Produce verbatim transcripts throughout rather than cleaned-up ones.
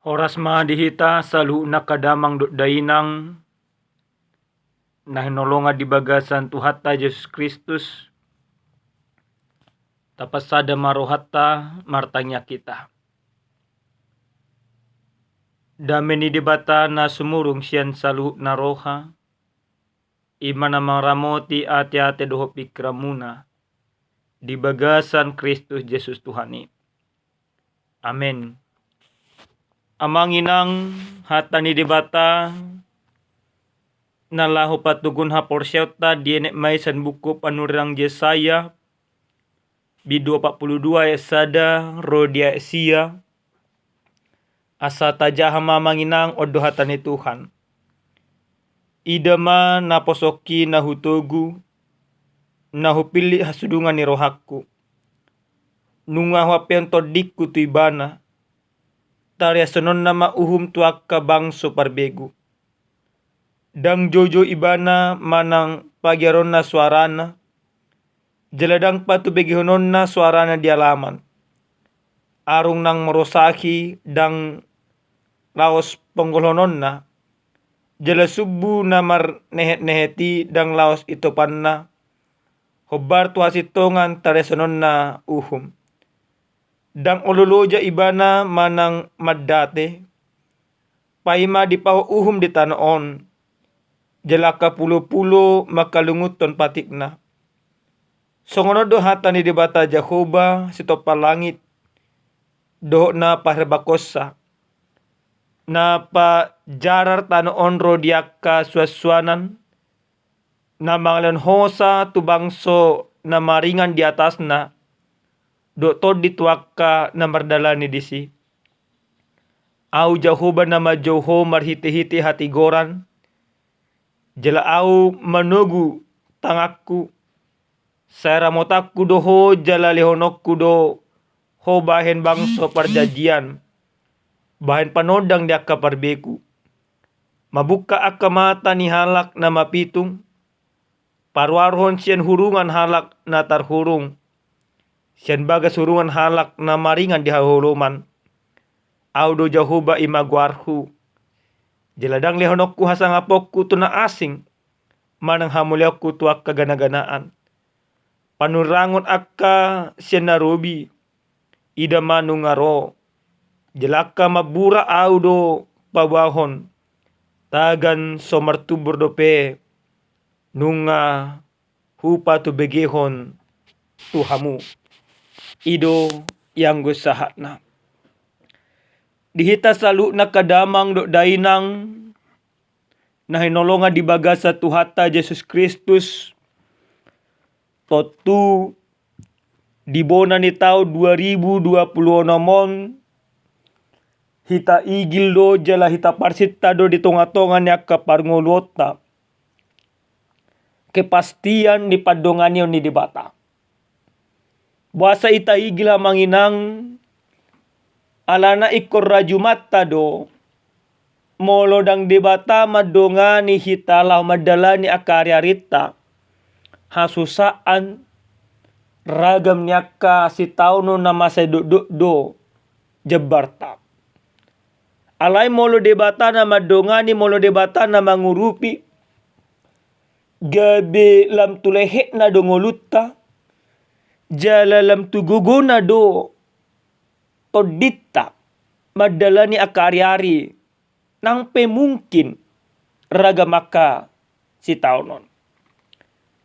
Horas ma di hita saluhutna angka damang dohot dainang na hinaholongan di bagasan Tuhanta Jesus Kristus. Tapasada ma rohanta, martangiang hita. Dame ni Debata na sumurung sian saluhutna roha, i ma na mangaramoti ateate dohot pingkiranmuna di bagasan Kristus Jesus Tuhan i. Amen. Amang inang, hata ni Debata na laho patoguhon haporseaonta dienet ma i sian buku panurirang Jesaya, bindu opat pulu dua ayat sada ro di ayat sia. Asa tajaha ma amang inang, on do hata ni Tuhan. Ida ma naposongki na hutogu, na hupillit hasudungan ni rohangku. Nunga huampeon tondingku tu ibana, tariashononna ma uhum tu angka bangso parbegu. Ndang joujou ibana manang pagiaronna soarana, jala ndang patubegehononna soarana di alaman. Arung nang marosahi ndang laos ponggolhononna, jala sumbu na marnehetnehet i ndang laos itopanna, hombar tu hasintongan tariashononna uhum. Ndang olo loja ibana manang mandate, paima dipaho uhum di tano on, jala angka pulopulo mangkalungunhon patikna. Songon on do hata ni Debata Jahowa sitompa langit dohot na paherbangkonsa, na pajarar tano on ro di angka suansuanan, na mangalehon hosa tu bangso na maringan di atasna, dohot tondi tu angka na mardalani disi. Ahu Jahowa na manjou ho marhitehite hatigoran, jala ahu manogu tanganku, sai ramotanku do ho jala lehononku do ho bahen bangso parjanjian, bahen panondang di angka parbegu. Mambungka angka mata ni halak na mapitung, paruaruhon sian hurungan halak na tarhurung, sian bagas hurungan halak na maringan di haholomon. Ahu do Jahowa i ma goarhu, jala ndang lehononku hasangaponku tu na asing, manang hamuliaonku tu angka ganaganaan. Panurirangkon angka sian na robi, ida ma nunga ro, jala angka mambura ahu do paboahon, tagan so martumbur dope, nunga hupatubegehon tu hamu. I do ianggo sahatna. Di hita saluhutna angka damang dohot dainang na hinaholongan di bagasan Tuhanta Jesus Kristus, tontu di bona ni taon dua ribu dua pulu onom on, hita igil do jala hita parsinta do di tongatonga ni angka parngoluonta kepastian ni pandonganion ni Debata. Boasa hita igil, amang inang? Alana ingkon rajumanta do, molo ndang Debata mandongani hita laho mandalani angka ariarinta, hasusaan, ragam ni angka sitaonon na mansai dokdok do jambarta. Alai molo Debata na mandongani, molo Debata na mangurupi, gabe lam tu lehetna do ngolunta, jala lam tu gogona do tondinta mandalani angka ariari, nang pe mungkin ragam angka sitaonon.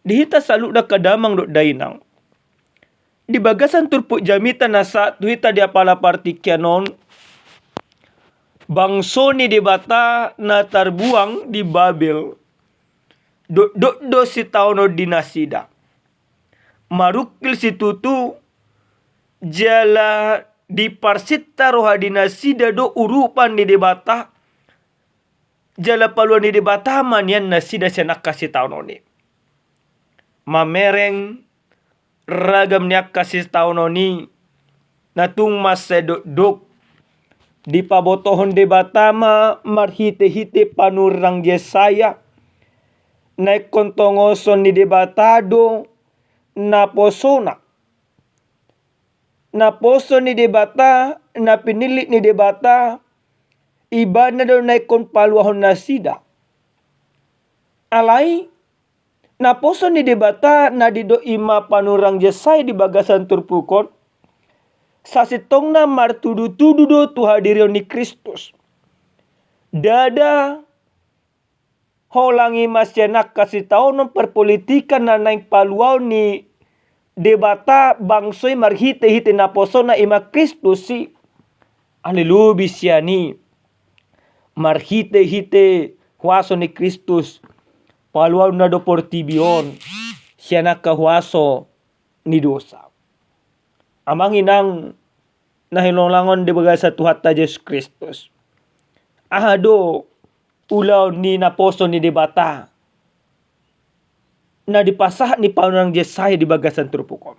Di hita saluhutna angka damang dohot dainang, di bagasan turpuk jamita na sahat tu hita di apala partingkian on, bangso ni Debata na tarbuang di Babel, dokdok do sitaonon di nasida. Marungkil situtu, jala diparsinta roha di nasida do urupan ni Debata, jala paluan ni Debata ma nian nasida sian angka sitaonon i. Mamereng ragam ni angka sitaonon i na tung mansai dokdok, dipabotohon Debata ma marhitehite panurirang Jesaya, na ingkon tongoson ni Debata do naposona. Naposo ni Debata, na pinillit ni Debata, Ibana do na ingkon paluahon nasida. Alai naposo ni Debata na didok i ma panurirang Jesaya di bagasan turpuk on, sasintongna martudutudu do tu hadirion ni Kristus. Ndada holang i ma sian angka sitaonon parpolitikan na naeng paluaon ni Debata bangso i marhitehite naposona i ma Kristus i. Alai lobi sian i, marhitehite huaso ni Kristus paluaonna do portibi on sian angka huaso ni dosa. Amang inang na hinaholongan di bagasan Tuhanta Jesus Kristus, aha do ulaon ni naposo ni Debata na dipasahat ni panurirang Jesaya di bagasan turpuk on?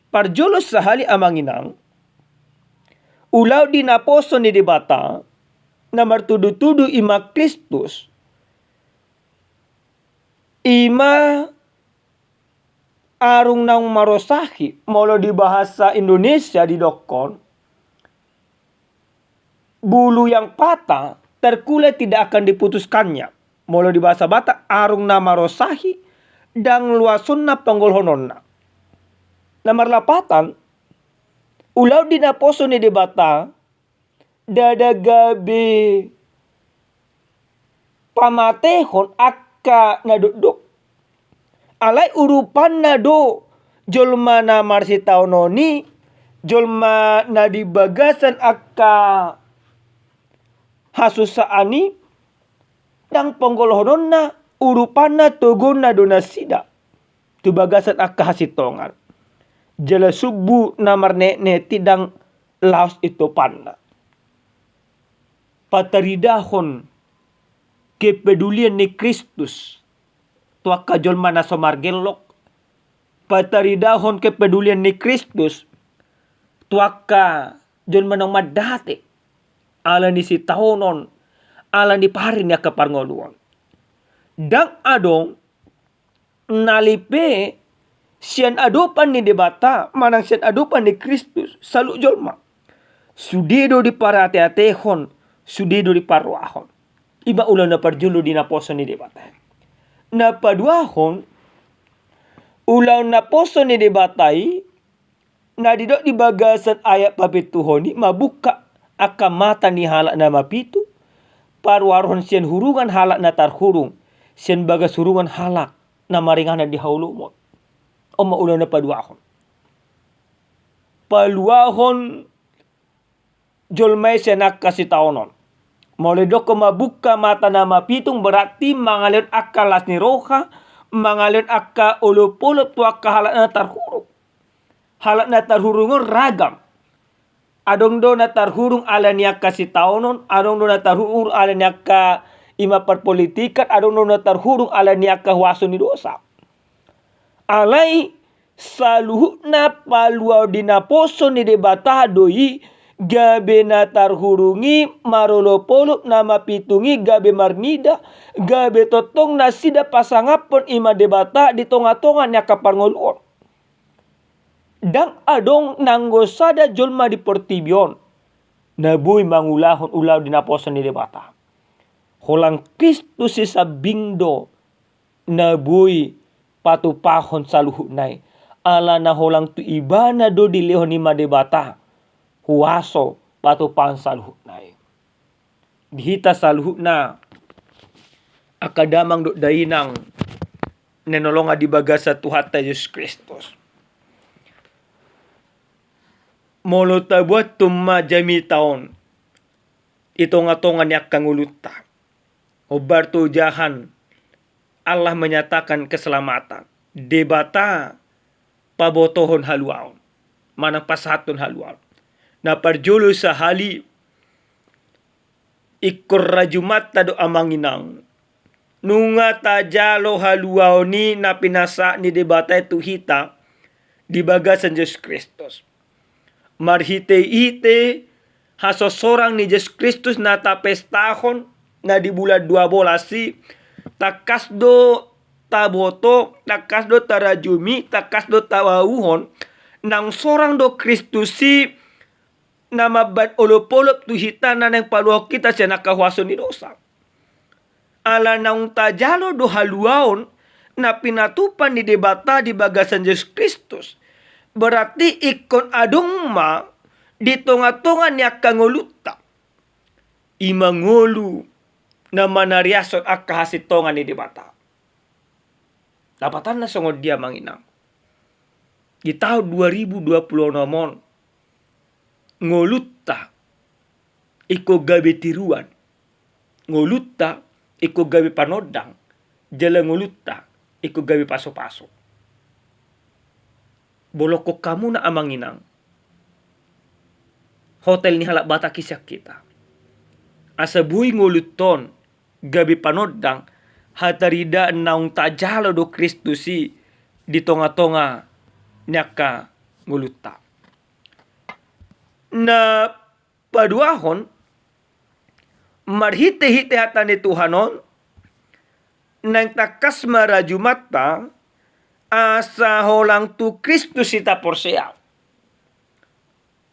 Parjolo sahali amang inang, ulaon di naposo ni Debata na martudutudu i ma Kristus, i ma arung naung marosahi. Molo di bahasa Indonesia didokkon, bulu yang patah terkulai tidak akan diputuskannya. Molo di bahasa Batak, arung na marosahi ndang luasonna ponggolhononna. Na marlapatan, ulaon di naposo ni Debata ndada gabe pamatehon angka na dokdok. Alai urupanna do jolma na marsitaonon i, jolma na di bagasan angka hasusaan i, ndang ponggolhononna, urupanna togonna do nasida tu bagasan angka hasintongan. Jala sumbu na marnetnet i ndang laos intopanna. Pataridahon kepedulian ni Kristus tu angka jolma na so margellok, pataridahon kepedulian ni Kristus tu angka jolma naung mandate ala ni sitaonon, ala ni parik ni angka parngoluon. Ndang adong na leleng sian adopan ni Debata manang sian adopan ni Kristus saluhut jolma. Sude do diparateatehon, sude do diparrohahon. I ma ulaon na parjolo di naposo ni Debata. Na paduahon, ulaon naposo ni Debata i na didok di bagasan ayat papituhon i, mambuka angka mata ni halak na mapitung, paruaruhon sian hurungan halak na tarhurung, sian bagas hurungan halak na maringanan di haholomon. On ma ulaon na paduahon. Paluahon jolma i sian angka sitaonon. Molo didokkon mambuka mata na mapitung, berarti mangalehon angka las ni roha, mangalehon angka olopolop tu angka halak na tarhurung. Halak na tarhurung on ragam. Adong do na tarhurung ala ni angka sitaonon, adong do na tarhurung ala ni angka i ma parpolitikan, adong do na tarhurung ala ni angka huaso ni dosa. Alai saluhutna paluaon di naposo ni Debata do i, gabe na tarhurung i marolopolop, na mapitung i gabe marnida, gabe tongtong nasida pasangaphon i ma Debata di tongatonga ni angka parngoluon. Ndang adong nanggo sada jolma di portibi on na boi mangulahon ulaon di naposo ni Debata. Holan Kristus i sambing do na boi patupahon saluhutna i, alana holan tu Ibana do dilehon i ma Debata huaso patupahon saluhutna i. Di hita saluhutna, angka damang dohot dainang na hinaholongan di bagasan Tuhanta Jesus Kristus, molo tabuat tumma jamita on di tongatonga ni angka ngolunta, hombar tu ojahan Allah menyatakan keselamatan, Debata pabotohon haluaon manang pasahathon haluaon. Na parjolo sahali, ingkon rajumanta do amang inang nunga tajalo haluaon i na pinasahat ni Debata i tu hita di bagasan Jesus Kristus. Marhitehite hasorsorang ni Jesus Kristus na tapestahon na di bulan dua bolas i, tangkas do taboto, tangkas do tarajumi, tangkas do tabahuhon, naung sorang do Kristus i na mambahen olopolop tu hita na naeng paluahon hita sian angka huaso ni dosa. Ala naung tajalo do haluaon na pinatupa ni Debata di bagasan Jesus Kristus, berarti ingkon adong ma di tongatonga ni angka ngolunta. I ma ngolu na manariashon angka hasintongan ni Debata. Lapatanna songon dia, Amang Inang? Di taon dua ribu dua puluh onom on, ngolunta ingkon gabe tiruan, ngolunta ingkon gabe panondang, jala ngolunta ingkon gabe pasupasu. Bolongkon hamuna, Amang Inang, hotel ni halak Batak i sian hita, asa boi ngolunta on gabe panondang hataridaan naung tajalo do Kristus i di tongatonga ni angka ngolunta. Na paduahon, marhitehite hata ni Tuhan on, naeng tangkas ma rajumanta asa holan tu Kristus i taporsea.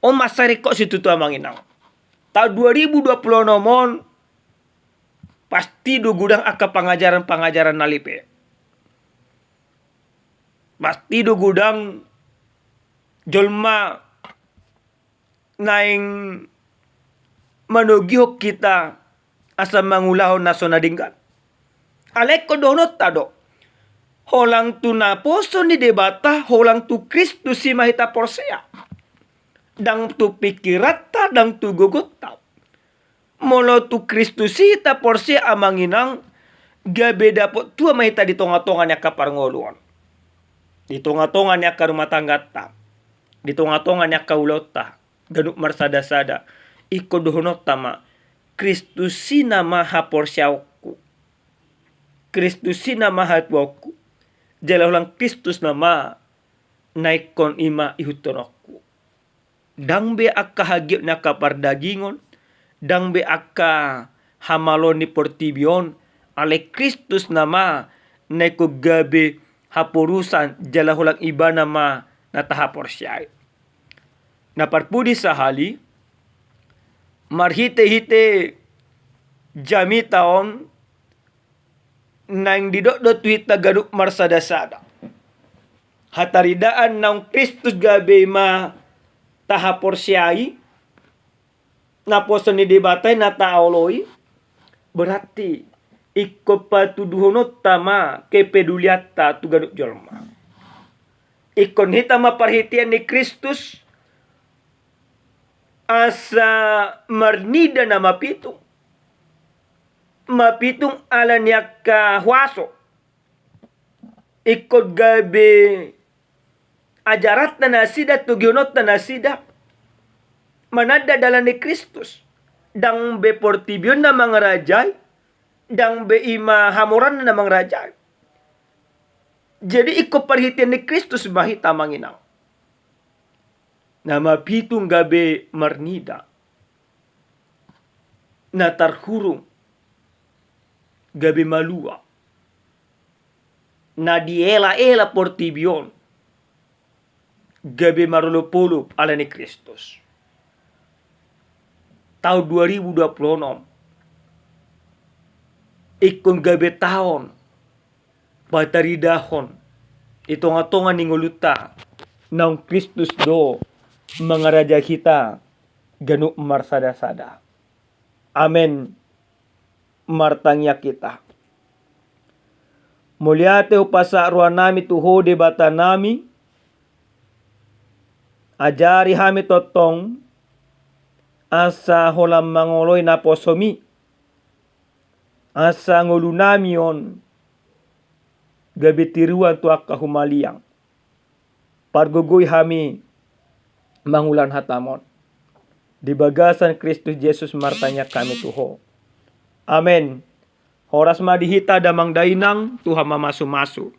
On ma sai ringkot situtu, Amang Inang. Taon dua ribu dua puluh onom on pasti do godang angka pangajaran-pangajaran na lipe. Pasti do godang jolma naeng manogihon hita asa mangulahon na so na denggan. Alai ingkon dohononta do, holan tu naposo ni Debata, holan tu Kristus i ma hita porsea. Ndang tu pingkiranta, ndang tu gogonta. Molo tu Kristus i hita porsea, Amang Inang, gabe dapot tua ma hita di tongatonga ni angka parngoluon, di tongatonga ni angka rumah tangganta, di tongatonga ni angka ulaonta ganup marsadasada. Ingkon dohononta ma, Kristus i nama haporseaonku, Kristus i nama hatuaonku, jala holan Kristus nama na ingkon i ma ihuthononku. Ndang be angka hagiot ni angka pardagingon, ndang be angka hamaloon ni portibi on, alai Kristus nama na ingkon gabe haporusan jala holan Ibana ma na tahaporseai. Na parpudi sahali, marhitehite jamita on naeng didok do tu hita ganup marsadasada hataridaan naung Kristus gabe i ma tahaporseai, naposo ni Debata i na taoloi, berarti ingkon patuduhononta ma kepedulianta tu ganup jolma. Ingkon hita ma parhitean ni Kristus asa marnida na mapitung, mapitung ala ni angka huaso. Ingkon gabe ajaranta nasida, togihononta nasida mananda dalan ni Kristus. Ndang be portibi on na mangarajai, ndang be i ma hamoraanna na mangarajai. Jadi ingkon parhitean ni Kristus ma hita, Amang Inang. Na mapitung gabe marnida, na tarhurung gabe malua, na dielaela portibi on gabe marolopolop ala ni Kristus. Taon dua ribu dua puluh onom ingkon gabe taon pataridahon di tongatonga ni ngolunta naung Kristus do mangarajai hita ganup marsadasada. Amen. Martangiang hita. Mauliate hupasahat rohanami tu Ho Debatanami, ajari hami tongtong asa holan mangoloi naposomi, asa ngolunami on gabe tiruan tu angka humaliang. Pargogoi hami mangulahon hatam on. Di bagasan Kristus Jesus martangiang hami tu Ho. Amen. Horas ma di hita damang dainang, Tuhan mamasumasu.